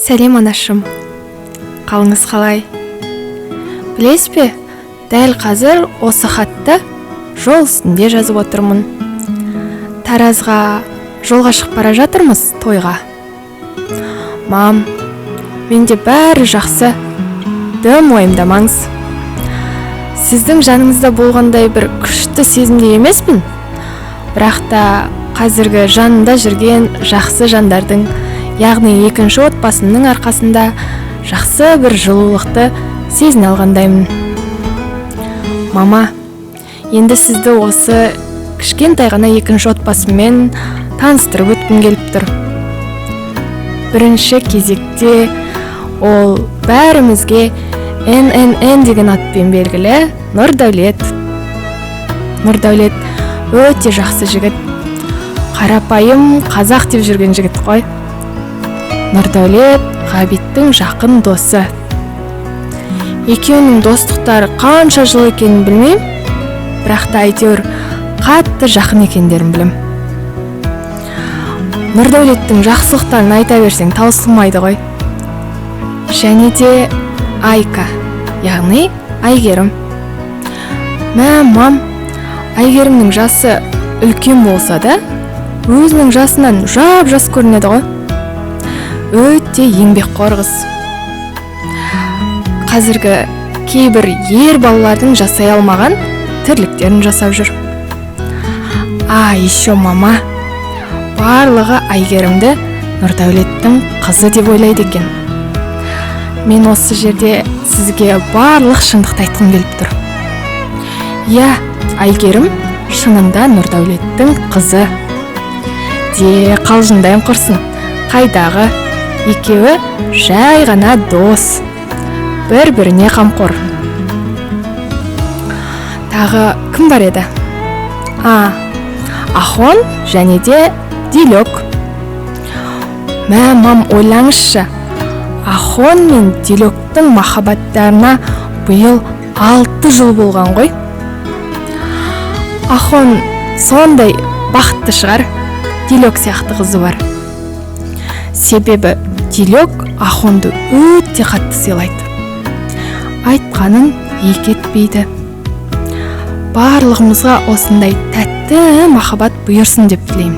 Сәлем, анашым, қалыңыз қалай? Білесіз бе, дәл қазір осы хатты жол үстінде жазып отырмын. Таразға жолға шығып бара жатырмыз тойға. Мам, менде бәрі жақсы, дым уайымдамаңыз. Сіздің жаныңызда болғандай бір күшті сезімде емеспін, бірақ та қазіргі жанымда жүрген жақсы жандардың, яғни екінші отбасымның арқасында жақсы бір жылулықты сезіне алғандаймын. Мама, енді сізді осы кішкентай ғана екінші отбасыммен таныстырып өткім келіп тұр. Бірінші кезекте ол бәрімізге ННН деген атпен белгілі Нұрдәулет. Нұрдәулет өте жақсы жігіт, қарапайым қазақ деп жүрген жігіт қой. Нұрдәулет Ғабиттің жақын досы. Екеуінің достықтары қанша жыл екенін білмеймін, бірақ та әйтеуір қатты жақын екендерін білем. Нұрдәулеттің жақсылықтарын айта берсең таусылмайды ғой. Және де Айка, яғни Әйгерім. Мә, мам, Әйгерімнің жасы үлкен болса да, өзінің жасынан жап-жас көрінеді ғой. Өте еңбекқор қыз. Қазіргі кейбір ер балалардың жасай алмаған тірліктерін жасап жүр. А, еще мама, барлығы Әйгерімді Нұрдәулеттің қызы деп ойлайды екен. Мен осы жерде сізге барлық шындықты айтқым келіп тұр. Иә, Әйгерім шынында Нұрдәулеттің қызы. Де қалжыңдайым құрсын, қайдағы, екеуі жай ғана дос, бір-біріне қамқор. Тағы кім бар еді? А, Ахон және де Дилек. Мә, мам, ойлаңызшы, Ахон мен Дилектің махаббаттарына биыл 6 жыл болған ғой. Ахон сондай бақытты шығар, Дилек сияқты қызы бар. Себебі Дилек Ахонды өте қатты сыйлайды. Айтқанын екі етпейді. Барлығымызға осындай тәтті махаббат бұйырсын деп тілеймін.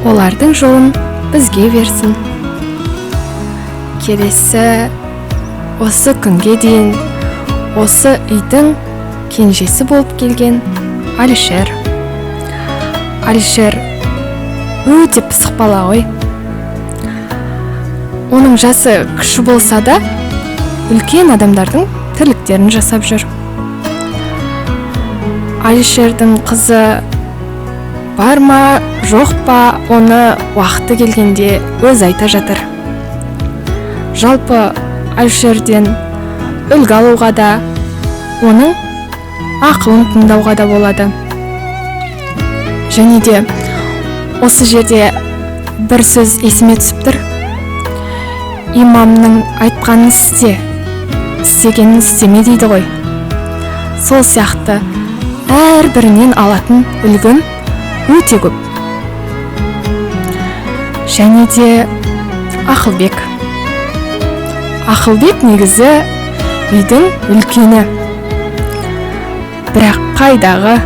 Олардың жолын бізге берсін. Келесі осы күнге дейін осы үйдің кенжесі болып келген Алишер. Алишер өте пысық бала ғой. Оның жасы кіші болса да, үлкен адамдардың тірліктерін жасап жүр. Алишердің қызы бар ма, жоқ па, оны уақыты келгенде өз айта жатыр. Жалпы Алишерден үлгі алуға да, оның ақылын тыңдауға да болады. Және де осы жерде бір сөз есіме түсіп тұр. Имамның айтқанын істе, істегенін істеме дейді ғой. Сол сияқты әрбірінен алатын үлгім өте көп. Және де Ақылбек. Ақылбек негізі үйдің үлкені. Бірақ қайдағы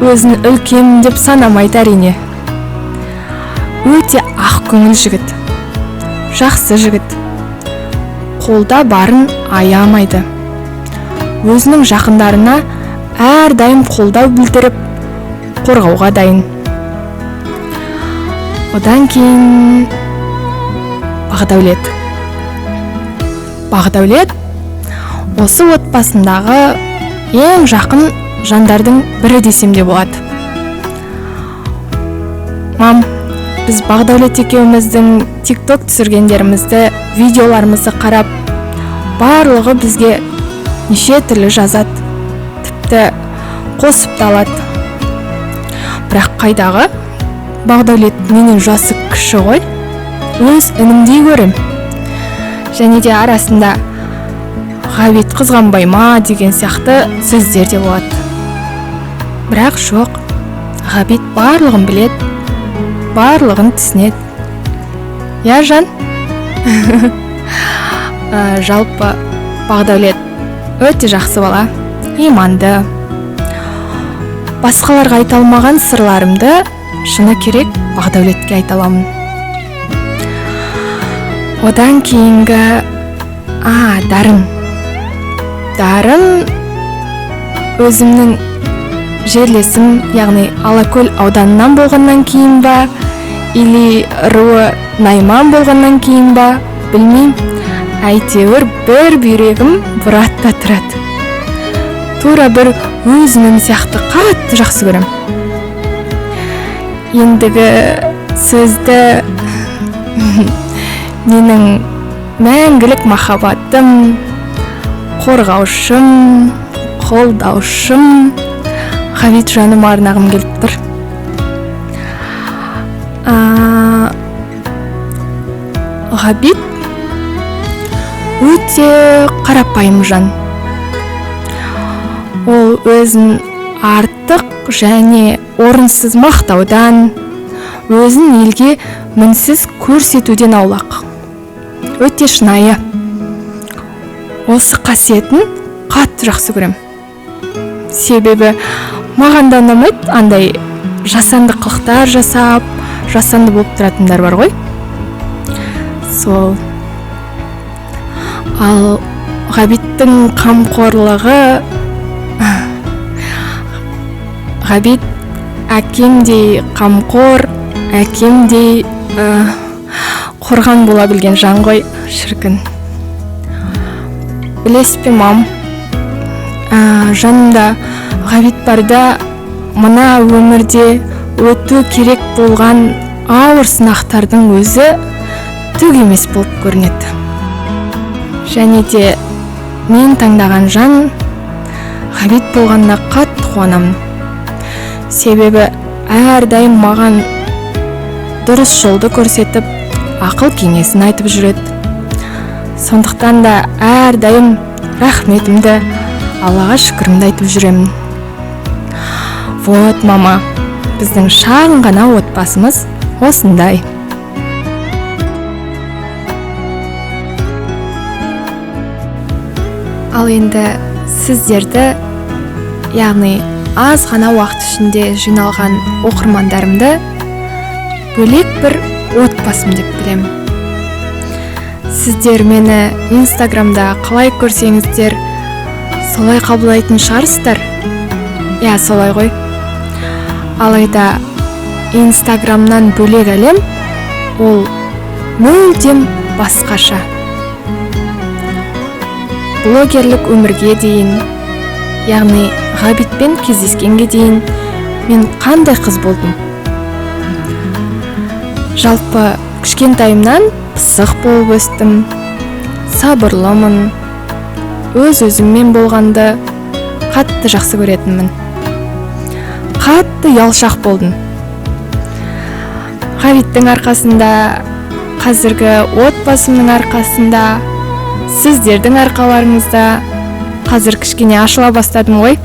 өзін үлкен деп санамайды әрине. Өте ақкөңіл жігіт, жақсы жігіт. Қолда барын аямайды. Өзінің жақындарына әрдайым қолдау білдіріп, қорғауға дайын. Одан кейін Бағдәулет. Бағдәулет осы отбасындағы ең жақын жандардың бірі десем де болады. Мам, біз Бағдәулет екеуміздің TikTok түсіргендерімізді, видеоларымызды қарап, барлығы бізге неше түрлі жазады, тіпті қосып та алады. Бірақ қайдағы, Бағдәулет менен жасы кіші ғой, өз інімдей көрем. Және де арасында Ғабит қызғанбай ма деген сияқты сөздер де болады. Бірақ жоқ, Ғабит барлығын біледі, барлығын түсінеді. Иә, жан? Жалпы Бағдәулет өте жақсы бала, иманды. Басқаларға айта алмаған сырларымды шыны керек Бағдәулетке айта аламын. Одан кейінгі Дарын. Дарын өзімнің жерлесім, яғни Алакөл ауданынан болғаннан кейін ба, или руы Найман болғаннан кейін ба, білмеймін. Әйтеуір бір бүйрегім бұратта тұрады. Тура бір өзінің сияқты қатты жақсы көрем. Ендігі сөзді менің мәңгілік махаббатым, қорғаушым, қолдаушым Ғабит жаныма арнағым келіп тұр. Ғабит өте қарапайым жан. Ол өзін артық және орынсыз мақтаудан, өзін елге мінсіз көрсетуден аулақ. Өте шынайы. Осы қасиетін қатты жақсы көрем. Себебі маған да ұнамайды андай жасанды қылықтар жасап, жасанды болып тұратындар бар ғой. Сол. Ал Ғабиттің қамқорлығы, Ғабит әкемдей қамқор, әкемдей қорған бола білген жан ғой, шіркін. Білесіз бе, мам, жанымда Ғабит барда мына өмірде өту керек болған ауыр сынақтардың өзі түк емес болып көрінеді. Және де мен таңдаған жан Ғабит болғанына қатты қуанамын. Себебі әрдайым маған дұрыс жолды көрсетіп, ақыл кеңесін айтып жүреді. Сондықтан да әрдайым рахметімді, Аллаға шүкірімді айтып жүремін. Вот, мама, біздің шағын ғана отбасымыз осындай. Ал енді сіздерді, яғни аз ғана уақыт ішінде жиналған оқырмандарымды бөлек бір отбасым деп білемін. Сіздер мені Инстаграмда қалай көрсеңіздер, солай қабылдайтын шығарсыздар. Иә, солай ғой. Алайда Инстаграмнан бөлек әлем ол мүлдем басқаша. Блогерлік өмірге дейін, яғни Ғабитпен кездескенге дейін мен қандай қыз болдым? Жалпы кішкентайымнан пысық болып өстім, сабырлымын, өз-өзіммен болғанды қатты жақсы көретінмін. Қатты ұялшақ болдым. Ғабиттің арқасында, қазіргі отбасымның арқасында, сіздердің арқаларыңызда қазір кішкене ашыла бастадым ғой.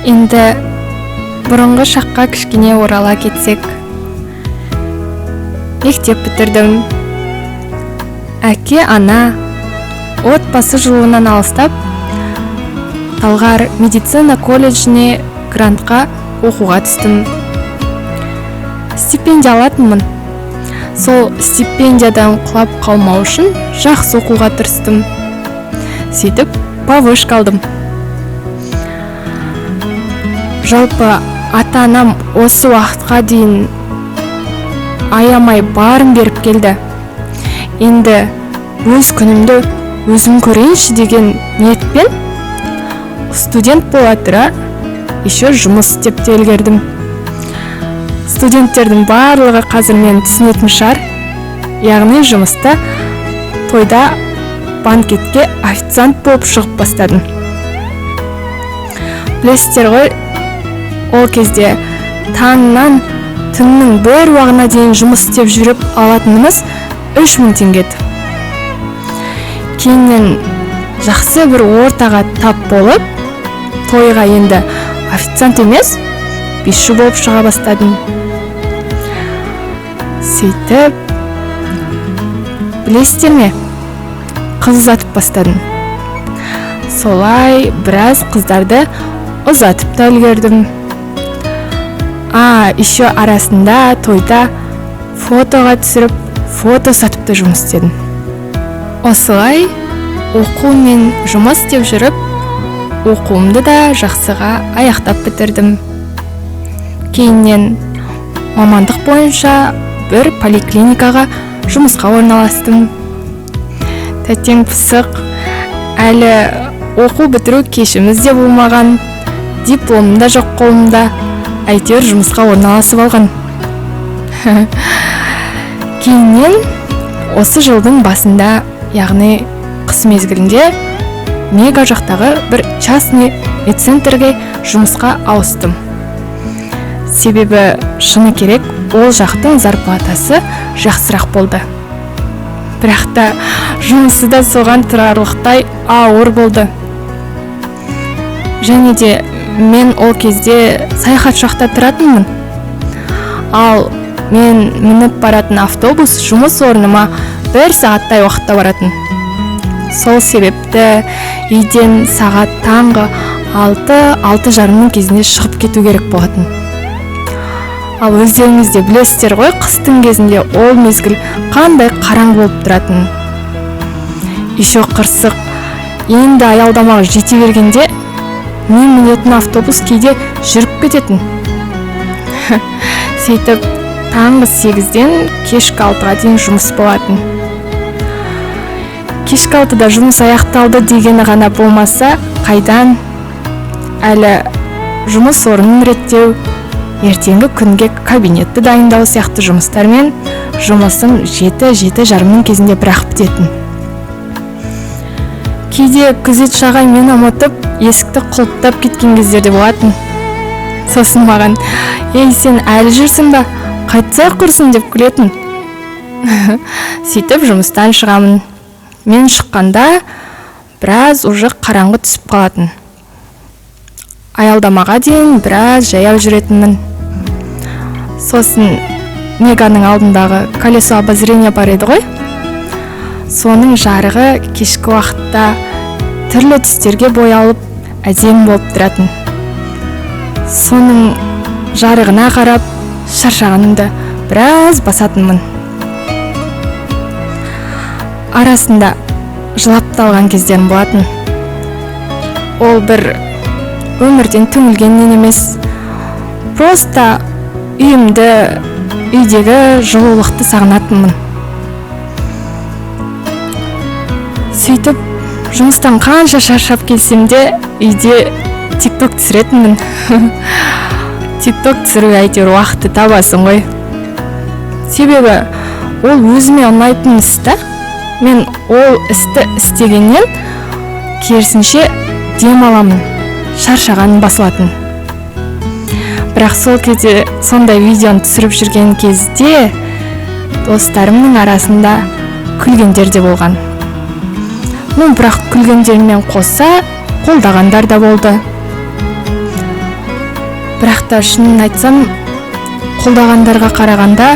Енді бұрынғы шаққа кішкене орала кетсек. Мектеп бітірдім. Әке, ана, отбасы жылуынан алыстап, Талғар медицина колледжіне грантқа оқуға түстім. Стипендия алатынмын. Сол стипендиядан құлап қалмау үшін жақсы оқуға тырыстым. Сөйтіп, повышка алдым. Жалпы ата-анам осы уақытқа дейін аямай барын беріп келді. Енді өз күнімді өзім көрейінші деген ниетпен студент бола тұра еще жұмыс істеп те үлгердім. Студенттердің барлығы қазір мені түсінетін шығар. Яғни жұмыста, тойда, банкетке официант болып шығып бастадым. Білесіздер ғой, ол кезде таңнан түннің бір уағына дейін жұмыс істеп жүріп алатынымыз 3000 теңге еді. Кейіннен жақсы бір ортаға тап болып, тойға енді официант емес, биші болып шыға бастадым. Сөйтіп, Білесіздер ме, қыз ұзатып бастадым. Солай біраз қыздарды ұзатып та үлгердім. Еще арасында тойда фотоға түсіріп, фото сатып та жұмыс істедім. Осылай оқу мен жұмыс істеп жүріп, оқуымды да жақсыға аяқтап бітірдім. Кейіннен мамандық бойынша бір поликлиникаға жұмысқа орналастым. Тәтең пысық, әлі оқу бітіру кешіміз де болмаған, дипломым да жоқ қолымда, әйтеуір жұмысқа орналасып алған. Кейіннен осы жылдың басында, яғни қыс мезгілінде, Мега жақтағы бір частный медцентрге жұмысқа ауыстым. Себебі шыны керек, ол жақтың зарплатасы жақсырақ болды. Бірақ та жұмысы да соған тұрарлықтай ауыр болды. Және де мен ол кезде саяхат жақта тұратынмын. Ал мен мініп баратын автобус жұмыс орныма 1 сағаттай уақытта баратын. Сол себепті үйден сағат таңғы 6-6:30 кезінде шығып кету керек болатын. Ал өздеріңіз де білесіздер ғой, қыстың кезінде ол мезгіл қандай қараңғы болып тұратын. Еще қырсық енді аялдамаға жете бергенде мен мінетін автобус кейде жүріп кететін. Сөйтіп таңғы 8-ден кешкі 6-ға дейін жұмыс болатын. Кешкі 6-да жұмыс аяқталды дегені ғана болмаса, қайдан әлі жұмыс орнын реттеу, ертеңгі күнге кабинетті дайындау сияқты жұмыстармен жұмысым 7-7:30 кезінде бірақ бітетін. Кейде күзетші ағай мені ұмытып, есікті құлыптап кеткен кездер де болатын. Сосын маған: «Ей, сен әлі жүрсің ба? Қайтсай құрсын» деп күлетін. Сөйтіп жұмыстан шығамын. Мен шыққанда біраз уже қараңғы түсіп қалатын. Аялдамаға дейін біраз жаяу жүретінмін. Сосын Меганың алдындағы колесо обозрения бар еді ғой. Соның жарығы кешкі уақытта түрлі түстерге боялып, әдемі болып тұратын. Соның жарығына қарап, шаршағанымды біраз басатынмын. Арасында жылап та алған кездерім болатын. Ол бір өмірден түңілгеннен емес, просто үйімді, үйдегі жылулықты сағынатынмын. Сөйтіп жұмыстан қанша шаршап келсем де үйде тикток түсіретінмін. Тикток түсіруге әйтеуір уақытты табасың ғой. Себебі ол өзіме ұнайтын іс та. Мен ол істі істегеннен керісінше дем аламын, шаршағаным басылатын. Бірақ сол кезде сондай видеоны түсіріп жүрген кезде достарымның арасында күлгендер де болған. Ну, бірақ күлгендермен қоса қолдағандар да болды. Бірақ та шынын айтсам, қолдағандарға қарағанда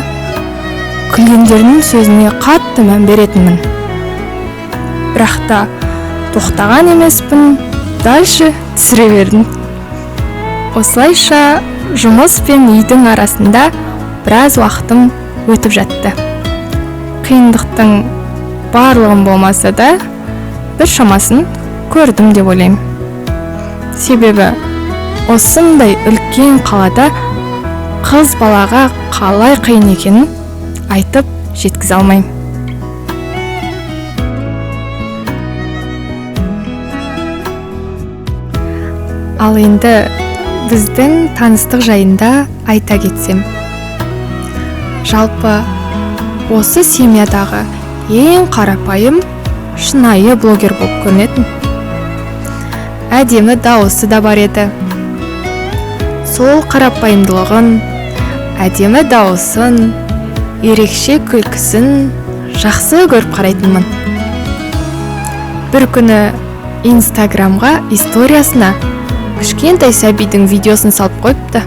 күлгендердің сөзіне қатты мән беретінмін. Бірақ та тоқтаған емеспін, дальше түсіре бердім. Осылайша жұмыс пен үйдің арасында біраз уақытым өтіп жатты. Қиындықтың барлығын болмаса да бір шамасын көрдім деп ойлаймын. Себебі осындай үлкен қалада қыз балаға қалай қиын екенін айтып жеткізе алмаймын. Ал енді біздің таныстық жайында айта кетсем. Жалпы осы семьядағы ең қарапайым, шынайы блогер болып көрінетін. Әдемі дауысы да бар еді. Сол қарапайымдылығын, әдемі дауысын, ерекше күлкісін жақсы көріп қарайтынмын. Бір күні Инстаграмға историясына кішкентай сәбидің видеосын салып қойыпты.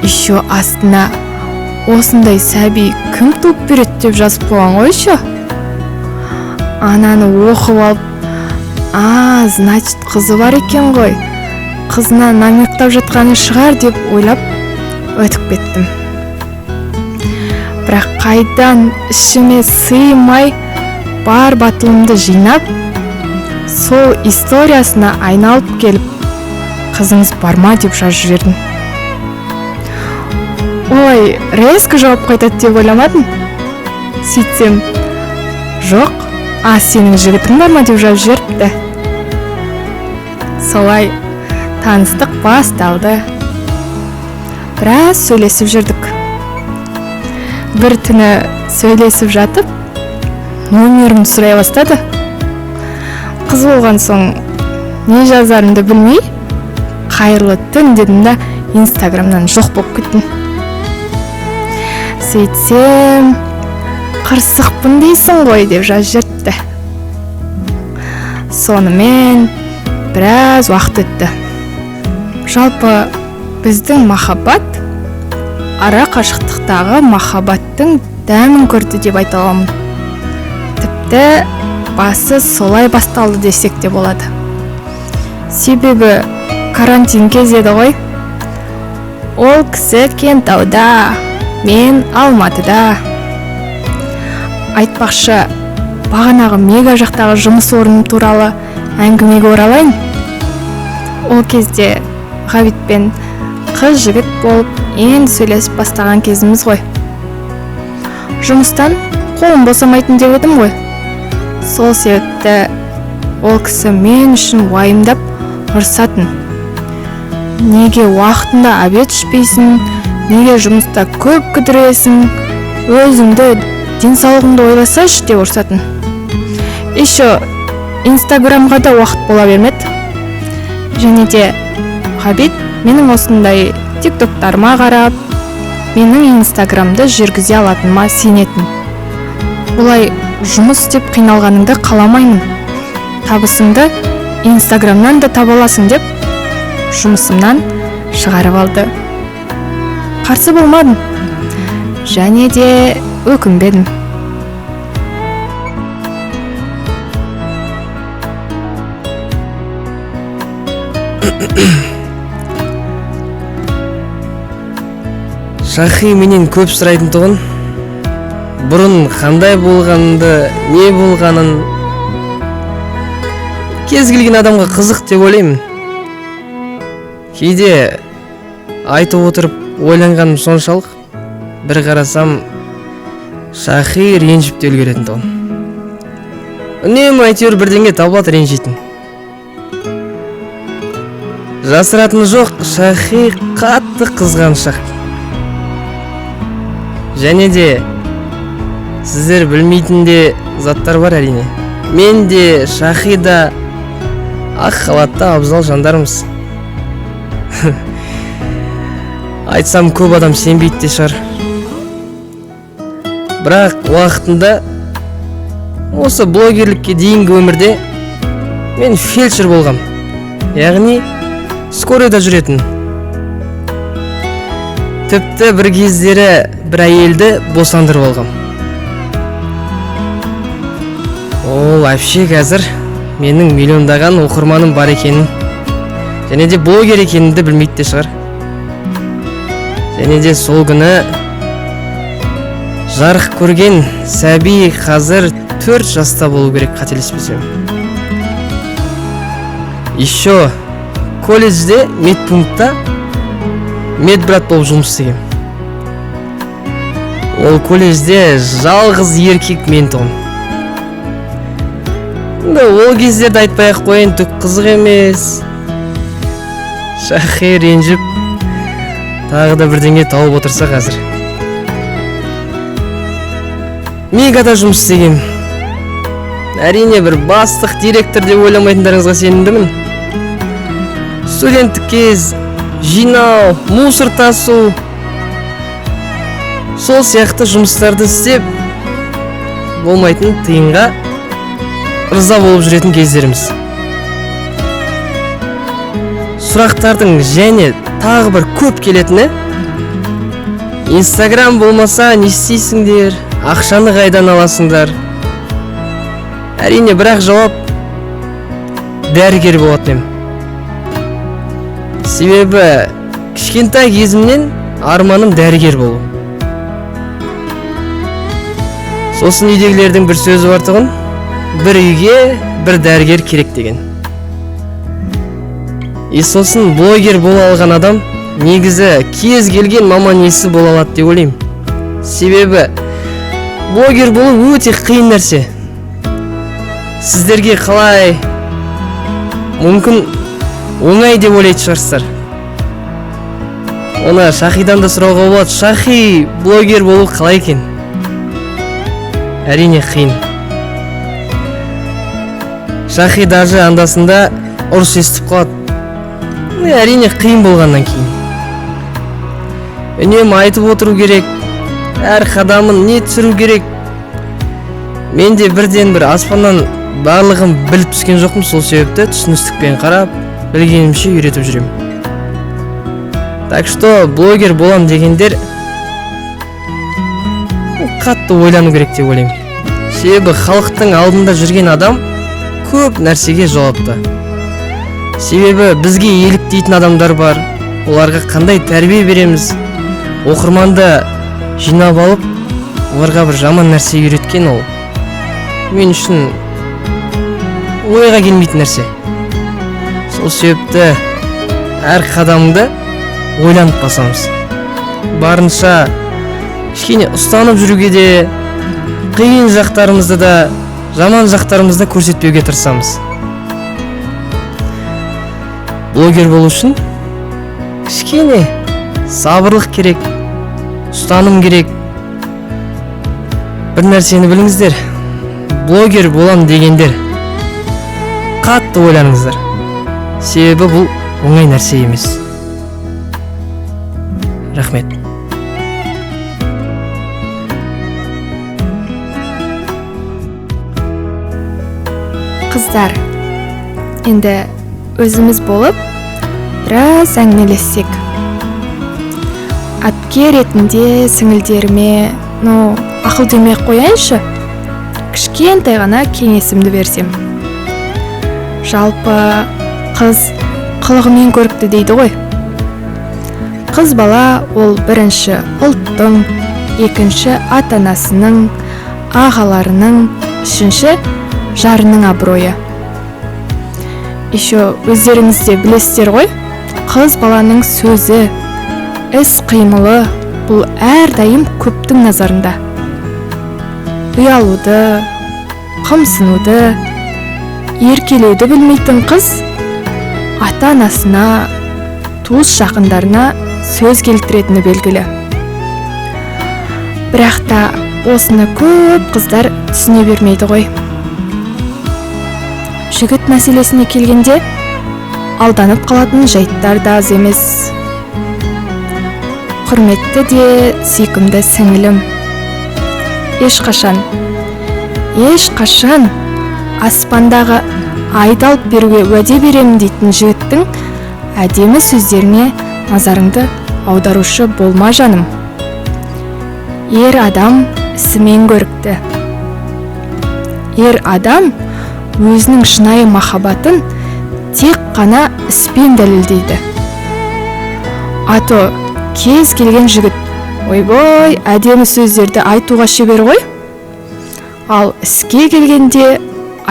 Еще астына Осындай сәби кім туып береді деп жазып қойған ғой еще. Ананы оқып алып, а, значит, қызы бар екен ғой, қызына намектап жатқаны шығар деп ойлап өтіп кеттім. Бірақ қайдан ішіме сыймай бар батылымды жинап, сол историясына айналып келіп, қызыңыз бар ма деп жазып жібердім. Ой, резко жауап қайтады деп ойламадым. Сөйтсем, жоқ, а сенің жігітің бар ма деп жазып жіберіпті. Солай таныстық басталды. Біраз сөйлесіп жүрдік. Бір түні сөйлесіп жатып, номерімді сұрай бастады. Қыз болған соң не жазарымды білмей, қайырлы түн дедім да Инстаграмнан жоқ болып кеттім. Сөйтсем, қырсықпын дейсің ғой деп жазып жіберіпті. Сонымен біраз уақыт өтті. Жалпы біздің махаббат ара қашықтықтағы махаббаттың дәмін көрді деп айта аламын. Тіпті басы солай басталды десек те болады. Себебі карантин кез еді ғой. Ол кісі Кентауда, мен Алматыда. Айтпақшы, бағанағы мега жақтағы жұмыс орным туралы әңгімеге оралайын. Ол кезде Ғабитпен қыз жігіт болып енді сөйлесіп бастаған кезіміз ғой. Жұмыстан қолым босамайтын деп едім ғой. Сол себепті ол кісі мен үшін уайымдап ұрсатын. Неге уақытында обед ішпейсің, неге жұмыста көп кідіресің, өзіңді, денсаулығыңды ойласайшы деп ұрсатын. Еще Инстаграмға да уақыт бола бермеді. Және де Ғабит менің осындай тиктоктарыма қарап, менің Инстаграмды жүргізе алатыныма сенетін. Олай жұмыс істеп қиналғаныңды қаламаймын. Табысыңды Инстаграмнан да таба аласың деп жұмысымнан шығарып алды. Қарсы болмадым. Және де өкінбедім. Шахи менен көп сұрайтын тұғын. Бұрын қандай болғанды, не болғанын кез келген адамға қызық деп ойлаймын. Кейде айтып отырып ойланғаным соншалық, бір қарасам Шахи ренжіп те үлгеретін тұғын. Үнемі әйтеуір бірдеңе табылады ренжитін. Жасыратыны жоқ, Шахи қатты қызғаншақ. Және де сіздер білмейтін де заттар бар әрине. Мен де, Шахи да ақ халатты абзал жандармыз. Айтсам көп адам сенбейді де шығар. Бірақ уақытында осы блогерлікке дейінгі өмірде мен фельдшер болғам. Яғни скорыйда жүретін. Тіпті бір кездері бір әйелді босандырып алғам. Ол әпше қазір менің миллиондаған оқырманым бар екенін және де блогер екенімді білмейді де шығар. Және де сол күні жарық көрген сәби қазір 4 жаста болу керек, қателеспесем. Еще колледжде медпунктта медбрат болып жұмыс істегем. Ол колледжде жалғыз еркек мен тұғым. Енді ол кездерді айтпай ақ қояйын, түк қызық емес. Шахи ренжіп тағы да бірдеңе тауып отырса қазір. Мегада жұмыс істегем. Әрине бір бастық директор деп ойламайтындарыңызға сенімдімін. Студенттік кез, жинау, мусор тасу, сол сияқты жұмыстарды істеп болмайтын тиынға ырза болып жүретін кездеріміз. Сұрақтардың және тағы бір көп келетіні, Инстаграм болмаса не істейсіңдер, ақшаны қайдан аласыңдар? Әрине, бірақ жауап дәрігер болатын едім. Себебі кішкентай кезімнен арманым дәрігер болу. Сосын үйдегілердің бір сөзі бар тұғын: бір үйге бір дәрігер керек деген. И сосын блогер бола алған адам негізі кез келген маман иесі бола алады деп ойлаймын. Себебі блогер болу өте қиын нәрсе. Сіздерге қалай, мүмкін оңай деп ойлайтын шығарсыздар. Оны Шахидан да сұрауға болады. Шахи, блогер болу қалай екен? Әрине қиын. Шахи даже андасында ұрыс естіп қалады. Әрине қиын болғаннан кейін үнемі айтып отыру керек, әр қадамын не түсіру керек. Мен де бірден бір аспаннан барлығын біліп түскен жоқпын, сол себепті түсіністікпен қарап, білгенімше үйретіп жүремін. Так что блогер болам дегендер қатты ойлану керек деп ойлаймын. Себебі халықтың алдында жүрген адам көп нәрсеге жауапты. Себебі бізге еліктейтін адамдар бар, оларға қандай тәрбие береміз, оқырманды жинап алып оларға бір жаман нәрсе үйреткен, ол мен үшін ойға келмейтін нәрсе. Сол себепті әр қадамыңды ойланып басамыз. Барынша кішкене ұстанып жүруге де, қиын жақтарымызды да, жаман жақтарымызды да көрсетпеуге тырысамыз. Блогер болу үшін кішкене сабырлық керек, ұстаным керек. Бір нәрсені біліңіздер, блогер болам дегендер қатты ойланыңыздар. Себебі бұл оңай нәрсе емес. Рахмет. Қыздар, енді өзіміз болып біраз әңгімелессек. Әпке ретінде сіңілдеріме, ақыл демей ақ қояйыншы, кішкентай ғана кеңесімді берсем. Жалпы қыз қылығымен көрікті дейді ғой. Қыз бала ол бірінші ұлттың, екінші ата-анасының, ағаларының, үшінші жарының абыройы. Еще өздеріңіз де білесіздер ғой, қыз баланың сөзі, іс қимылы бұл әрдайым көптің назарында. Ұялуды, қымсынуды, еркелеуді білмейтін қыз ата-анасына, туыс жақындарына сөз келтіретіні белгілі. Бірақ та осыны көп қыздар түсіне бермейді ғой. Жігіт мәселесіне келгенде алданып қалатын жайттар да аз емес. Құрметті де сүйкімді сіңілім, ешқашан, ешқашан аспандағы айды алып беруге уәде беремін дейтін жігіттің әдемі сөздеріне назарыңды аударушы болма жаным. Ер адам ісімен көрікті. Ер адам өзінің шынайы махаббатын тек қана іспен дәлелдейді. Ато кез келген жігіт ойбой әдемі сөздерді айтуға шебер ғой. Ал іске келгенде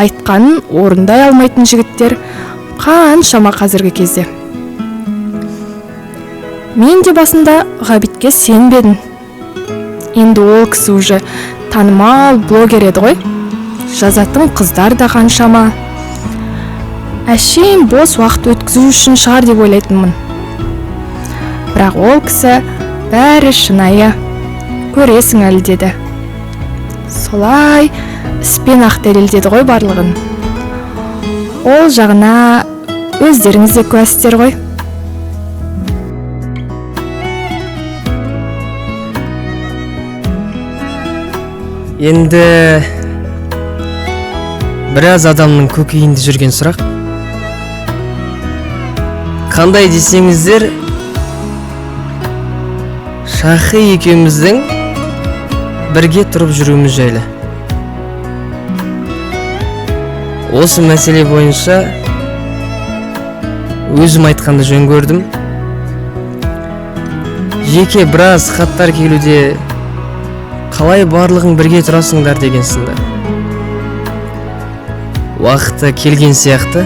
айтқанын орындай алмайтын жігіттер қаншама қазіргі кезде. Мен де басында Ғабитке сенбедім. Енді ол кісі уже танымал блогер еді ғой. Жазатын қыздар да қаншама. Әшейін бос уақыт өткізу үшін шығар деп ойлайтынмын. Бірақ ол кісі бәрі шынайы, көресің әлі деді. Солай іспен ақ дәлелдеді ғой барлығын. Ол жағына өздеріңіз де куәсіздер ғой. Енді біраз адамның көкейінде жүрген сұрақ. Қандай десеңіздер, Шахи екеуміздің бірге тұрып жүруіміз жайлы. Осы мәселе бойынша өзім айтқанды жөн көрдім. Жеке біраз хаттар келуде, қалай барлығың бірге тұрасыңдар деген сынды. Уақыты келген сияқты.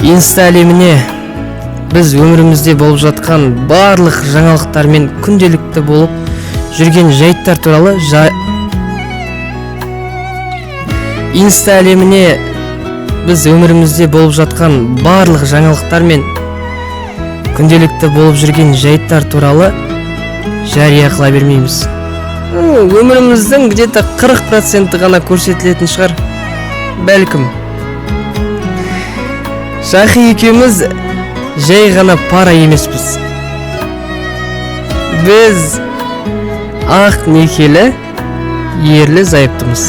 Инста әлеміне біз өмірімізде болып жатқан барлық жаңалықтармен күнделікті болып жүрген жайттар туралы Инста әлеміне біз өмірімізде болып жатқан барлық жаңалықтармен күнделікті болып жүрген жайттар туралы жария қыла бермейміз. Өміріміздің где-то 40% ғана көрсетілетін шығар, бәлкім. Шахи екеуміз жай ғана пара емеспіз. Біз ақ некелі ерлі зайыптымыз.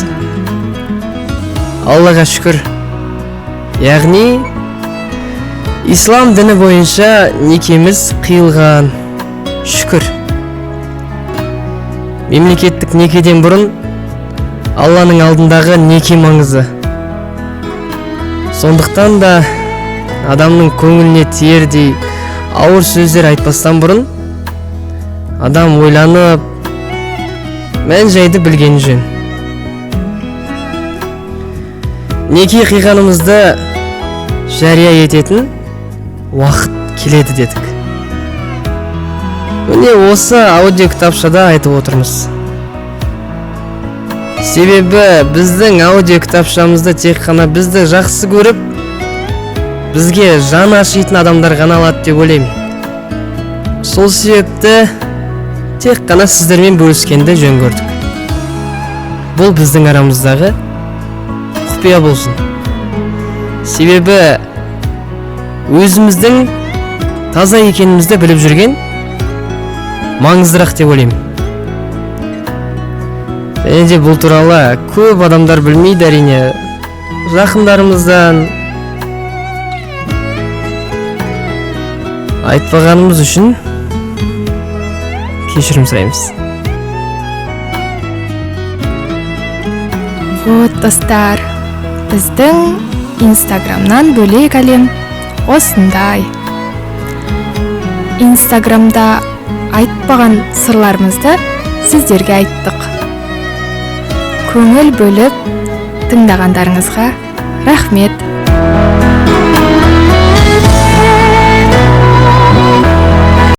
Аллаға шүкір. Яғни ислам діні бойынша некеміз қиылған. Шүкір. Мемлекеттік некеден бұрын Алланың алдындағы неке маңызды. Сондықтан да адамның көңіліне тиердей ауыр сөздер айтпастан бұрын адам ойланып, мән жайды білген жөн. Неке қиғанымызды жария ететін уақыт келеді дедік. Міне осы аудио кітапшада айтып отырмыз. Себебі біздің аудио кітапшамызды тек қана бізді жақсы көріп, бізге жан ашитын адамдар ғана алады деп ойлаймын. Сол себепті тек қана сіздермен бөліскенді жөн көрдік. Бұл біздің арамыздағы құпия болсын. Себебі өзіміздің таза екенімізді біліп жүрген маңыздырақ деп ойлаймын. Және де бұл туралы көп адамдар білмейді әрине. Жақындарымыздан айтпағанымыз үшін кешірім сұраймыз. Вот, достар, біздің Инстаграмнан бөлек әлем осындай. Инстаграмда айтпаған сырларымызды сіздерге айттық. Көңіл бөліп тыңдағандарыңызға рахмет.